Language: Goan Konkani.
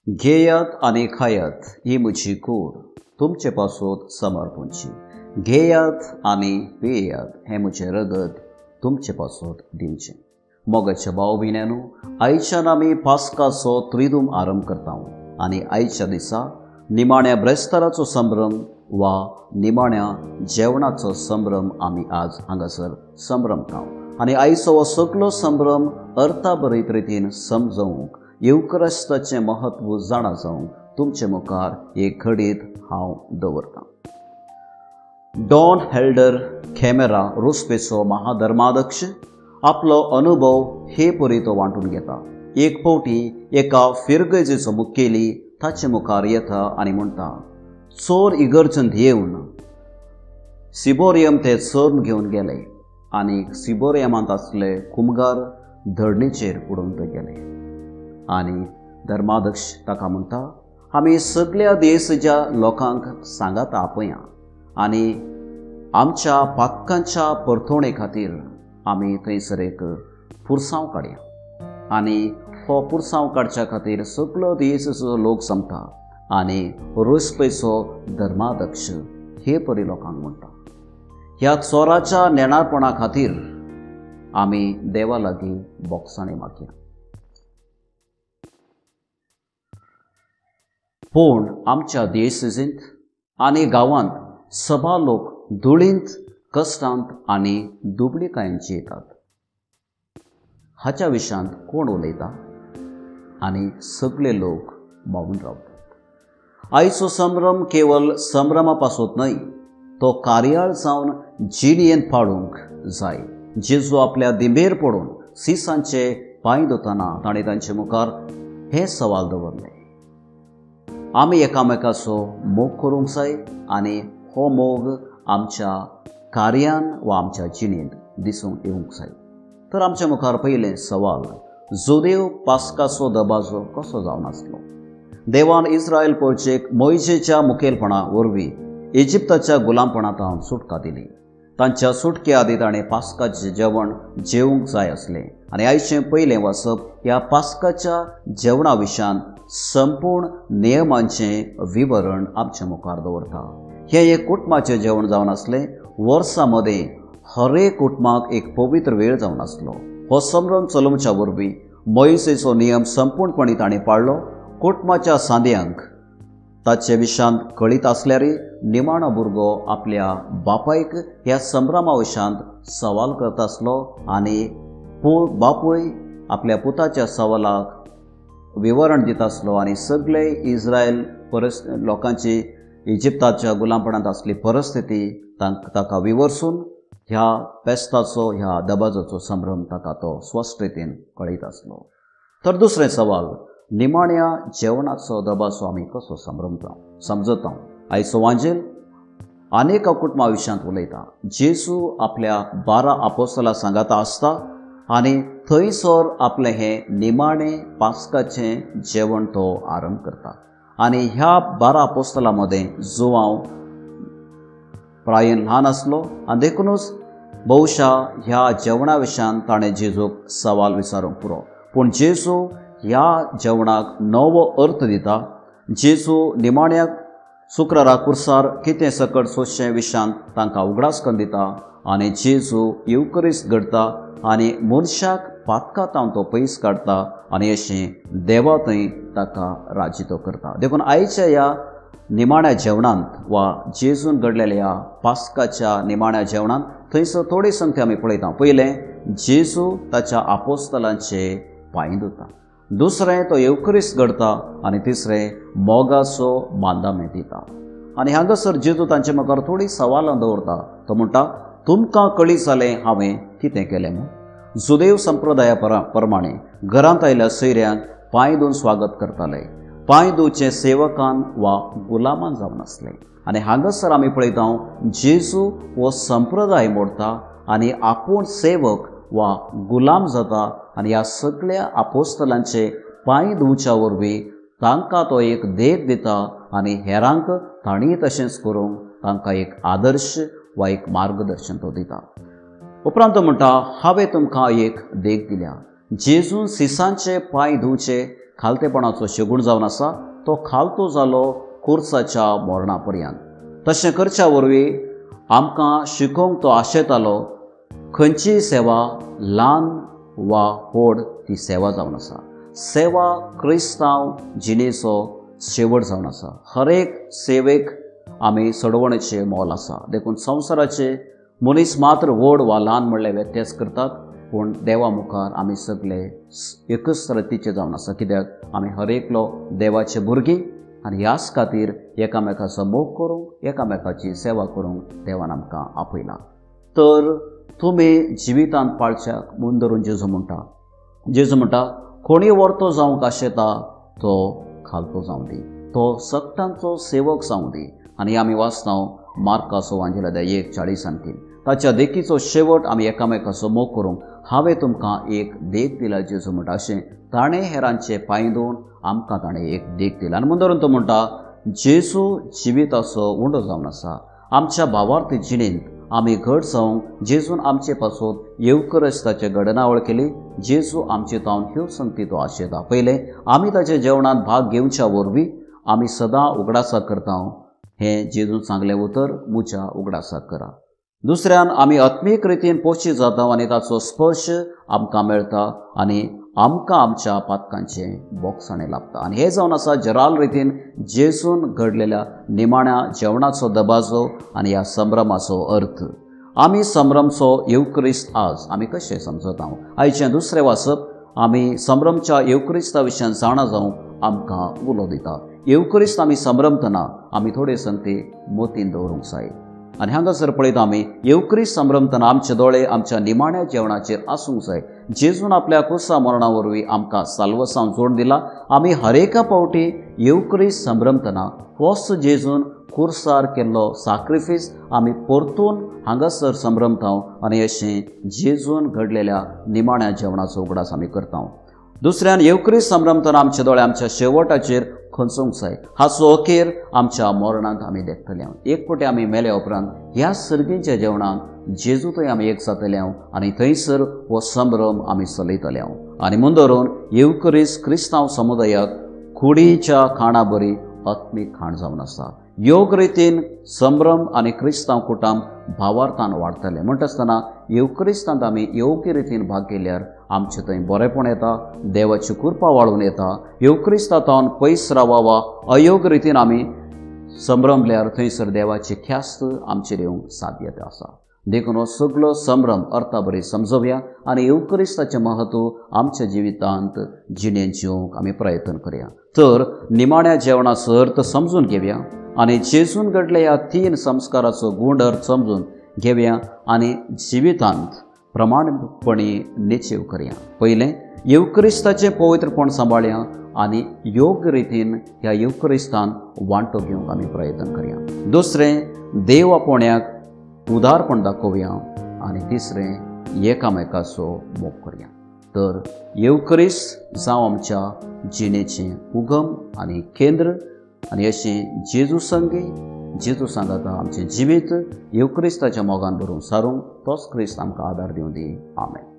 घेयात आनी खायात, ही म्हजी कूड तुमचे पासत समर्पणची. घेयात आनी पियात, हें म्हजें रगत तुमचे पासत दिवचें. मोगाच्या भाव भयण्यांनो, आयच्यान आमी पास्काचो त्रिदूम आरंभ करता आनी आयच्या दिसा निमाण्या ब्रेस्ताराचो संभ्रम वा निमाण्या जेवणाचो संभ्रम आमी आज हांगासर संभ्रमता. आनी आयचो हो सगलो संभ्रम अर्थाभरीत रितीन समजोवंक, येवक्रिस्ताचें म्हत्व जाणा जावंक तुमचे मुखार एक घडीत हांव दवरतां. डॉन हेल्डर खेमेरा रुस्पेचो महाधर्माध्यक्ष आपलो अनुभव हे परी तो वांटून घेता. एक फावटी एका फिरगजेचो मुखेली ताचे मुखार येता आनी म्हणटा, चोर इगर्जंत येवन सिबोरियम ते चोरून घेवन गेले आनी सिबोरियमांत आसले कुमगार धरणीचेर उडोवन ते गेले. आनी धर्माध्यक्ष ताका म्हणटा, आमी सगल्या देशाच्या लोकांक सांगात आपया आनी आमच्या पातकांच्या परतवणे खातीर आमी थंयसर एक पुरसांव काडया. आनी हो पुरसांव काडच्या खातीर सगलो देशाचो लोक जमता आनी रुस्पेचो धर्माध्यक्ष हे परी लोकांक म्हणटा, ह्या चोराच्या नेणारपणा खातीर आमी देवा लागीं बोगसाणी मागया. पूण आमच्या देशेंत आनी गांवांत सभा लोक धुळींत, कश्टांत आनी दुबळीकायेंत येतात. हाच्या विशयांत कोण उलयता आनी सगळे लोक बावून रावतात. आयचो संभ्रम केवल संभ्रमा पासत न्हय, तो कार्याळ जावन जिणयेंत पाडूंक जाय. जेजू आपल्या दिंबेर पडून सिसांचे पांय धुतना ताणें तांचे मुखार हें सवाल दवरलें, आमी एकामेकाचो मोग करूंक जाय आनी हो मोग आमच्या कार्यान वा आमच्या जिणेंत दिसूंक येवंक जाय. तर आमच्या मुखार पयलें सवाल, जुदेव पास्काचो दबाजो कसो जावन आसलो? देवान इस्रायल पोरचेक मोयजेच्या मुखेलपणा वरवीं इजिप्ताच्या गुलामपणांत सुटका दिली. तांच्या सुटके आदी ताणें पास्काचें जेवण जेवंक जाय आसलें आनी आयचें पयलें वाचप ह्या पास्काच्या जेवणा विशयान संपूर्ण नियमांचें विवरण आमच्या मुखार दवरता. हें एक कुटुंबाचें जेवण जावन आसलें. वर्सां मदें हरेक कुटुंबाक एक पवित्र वेळ जावन आसलो. हो संभ्रम चलोवच्या वरवीं मोयसेचो नियम संपूर्णपणी ताणें पाळ्ळो. कुटुंबाच्या सांद्यांक ताचे विशयांत कळीत आसल्यारय निमाणो भुरगो आपल्या बापायक ह्या संभ्रमा विशयांत सवाल करता आसलो आनी बापूय आपल्या पुताच्या सवालाक विवरण दिता आसलो आनी सगळे इस्रायल लोकांची इजिप्ताच्या गुलामपणांत आसली परिस्थिती ताका विवरसून ह्या पेस्ताचो, ह्या दबाजाचो संभ्रम ताका तो स्पश्ट रितीन कळीत आसलो. तर दुसरें सवाल, निमाण्या जेवणाचो दबाजो आमी कसो संभ्रमता समजता? आयचो वांजेल अनेक कुटुंबा विशयांत उलयता. जेजू आपल्या 12 आपोस्तलां सांगाता आसता आनी थंयसर आपलें हें निमाणें पास्काचें जेवण तो आरंभ करता. आनी ह्या 12 आपोस्तलां मदें जुवांव प्रायेन ल्हान आसलो आनी देखुनूच बहुशा ह्या जेवणा विशयान ताणें जेजूक सवाल विचारूंक पुरो. पूण जेजू ह्या जेवणाक नवो अर्थ दिता. जेजू निमाण्याक शुक्रारा कुर्सार कितें सकट सोंसचें विशयांत तांकां उगडास करून दिता आनी जेजू येवकरीस घडता आनी मनशाक पातकांत तो पयस काडटा आनी अशें देवा थंय ताका राजितो करता. देखून आयच्या ह्या निमाण्या जेवणांत वा जेजून घडलेल्या ह्या पास्काच्या निमाण्या जेवणांत थंयसर थोडी संख्या आमी पळयता. पयलें, जेजू ताच्या आपोस्तलांचे पांय धुता. दुसरें, तो येवकरीस घडता आनी तिसरें, मोगाचो मांदामे दिता. आनी हांगासर जेजू तांचे मुखार थोडी सवालां दवरता. तो म्हणटा, तुमकां कळी जालें हांवें कितें केलें म्हूण? जुदेव संप्रदाया प्रमाणे घरांत आयिल्ल्या सोयऱ्यांक पांय धुवन स्वागत करताले. पांय धुवचे सेवकान वा गुलामान जावन आसले. आनी हांगासर आमी पळयता जेजू हो संप्रदाय मोडटा आनी आपूण सेवक वा गुलाम जाता आनी ह्या सगळ्या आपोस्तलांचे पांय धुवच्या वरवीं तांकां तो एक देख दिता आनी हेरांक तांणी तशेंच करूंक तांकां एक आदर्श वा एक मार्गदर्शन तो दिता. उपरांत तो म्हणटा, हांवें तुमकां एक देख दिल्या. जेजून सिसांचे पांय धुवचे खालतेपणाचो शेगूण जावन आसा. तो खालतो जालो कुर्साच्या मरणा पर्यंत. तशें करच्या वरवीं आमकां शिकोवंक तो आशेतालो खंयचीय सेवा ल्हान वा व्हड ती सेवा जावन आसा. सेवा क्रिस्तांव जिणेचो शेवट जावन आसा. हर एक सेवेक आमी सोडवणेचें मोल आसा. देखून संवसाराचे मनीस मात्र व्हड वा ल्हान म्हणल्यार व्यत्यास करतात, पूण देवा मुखार आमी सगळे एकच रतीचे जावन आसा. कित्याक आमी हर एकलो देवाचे भुरगीं आनी ह्याच खातीर एकामेकाचो मोग करूंक, एकामेकाची सेवा करूंक देवान आमकां आपयला. तर तुमी जिवितांत पाळच्याक म्हूण धरून जेजू म्हणटा, जेजू म्हणटा कोणी वर्तो जावंक आशेता तो खालतो जावं दी, तो सगटांचो सेवक जावं दी. आनी आमी वाचता मार्काचो वांजेला 1:40. ताच्या देखीचो शेवट आमी एकामेकाचो मोग करूंक हांवें तुमकां एक देख दिला. जेजू म्हणटा अशें ताणें हेरांचे पांय धुवन आमकां ताणें एक देख दिला. आनी म्हूण धरून तो म्हणटा जेजू जिविताचो उंडो जावन आसा. आमच्या भावार्थी जिणेंत आमी घट जावंक जेजून आमचे पासून येवकरस्ताचे घडणावळ केली. जेजू आमचे तावन ह्यो संगती तो आशेता. पयलें आमी ताच्या जेवणांत भाग घेवच्या वरवीं आमी सदां उगडासा करता. हें जेजून सांगलें उतर मुच्या उगडासाक करा. दुसऱ्यान आमी आत्मीक रितीन पोशी जाता आनी ताचो स्पर्श आमकां मेळटा आनी आमकां आमच्या पातकांचें बोगसाणें लाभता. आनी हें जावन आसा जराल रितीन जेजून घडलेल्या निमाण्या जेवणाचो दबाजो आनी ह्या संभ्रमाचो अर्थ. आमी संभ्रमचो येवक्रिस्त आज आमी कशें समजता? आयचें दुसरें वाचप आमी संभ्रमच्या येवक्रिस्ता विशयान जाणा जावंक आमकां उलो दिता. येवक्रिस्त आमी संभ्रमतना आमी थोडे संगती मोतीन दवरूंक जाय. आनी हांगासर पळयता आमी येवक्रिस्त संभ्रमतना आमचे दोळे आमच्या निमाण्या जेवणाचेर आसूंक जाय. जेजून आपल्या कुसा मरणा वरवीं आमकां साल्वसांव जोड दिला. आमी हर एका फावटी येवक्रिस्त संभ्रमतना होच जेजून कुर्सार केल्लो साक्रिफीस आमी परतून हांगासर संभ्रमता आनी अशें जेजून घडलेल्या निमाण्या जेवणाचो उगडास आमी करता. दुसऱ्यान येवक्रिस्त संभ्रमतना आमचे दोळे आमच्या शेवटाचेर खंचोवंक जाय. हाचो अखेर आमच्या मरणांत आमी देखतले. एक फावटी आमी मेल्या उपरांत ह्या सर्गींच्या जेवणांत जेजू थंय आमी एक जातले आनी थंयसर हो संभ्रम आमी चलयतले. आनी म्हूण धरून येवक्रिस्त क्रिस्तांव समुदायाक कुडीच्या खाणा बरी आत्मीक खाण जावन आसा. योग रितीन संभ्रम आनी क्रिस्तांव कुटाम भावार्थान वाडटले. म्हणटा आसतना येवक्रिस्तांत आमी योग्य रितीन भाग घेतल्यार आमचे थंय बरेपण येता, देवाची कृपा वाडून येता. येवक्रिस्ता पयस रावा वा अयोग्य रितीन आमी संभ्रमल्यार थंयसर देवाची ख्यास्त आमचेर येवंक साध्यता आसा. देखून हो सगलो संभ्रम अर्था बरी समजोवया आनी येवक्रिस्ताचें म्हत्व आमच्या जिवितांत जिणेंत जिवंक आमी प्रयत्न करया. तर निमाण्या जेवणाचो अर्थ समजून घेवया आनी जेजून घडल्या ह्या 3 संस्काराचो गूढ अर्थ समजून घेवया आनी जिवितांत प्रमाणपणी निश्चेव करया. पयलें येवक्रिस्ताचें पवित्रपण सांबाळया आनी योग्य रितीन ह्या येवक्रिस्तान वांटो घेवंक आमी प्रयत्न करया. दुसरें देव आपोवण्याक उदारपण दाखोवया आनी तिसरें एकामेकाचो मोग करया. तर येवक्रिस्त जावं आमच्या जिणेचें उगम आनी केंद्र आनी अशें जेजू संगी जेजू सांगाता आमचें जिवीत येवक्रिस्ताच्या मोगान भरून सारूंक तोच क्रिस्त आमकां आदार दिवं दी. आमेन.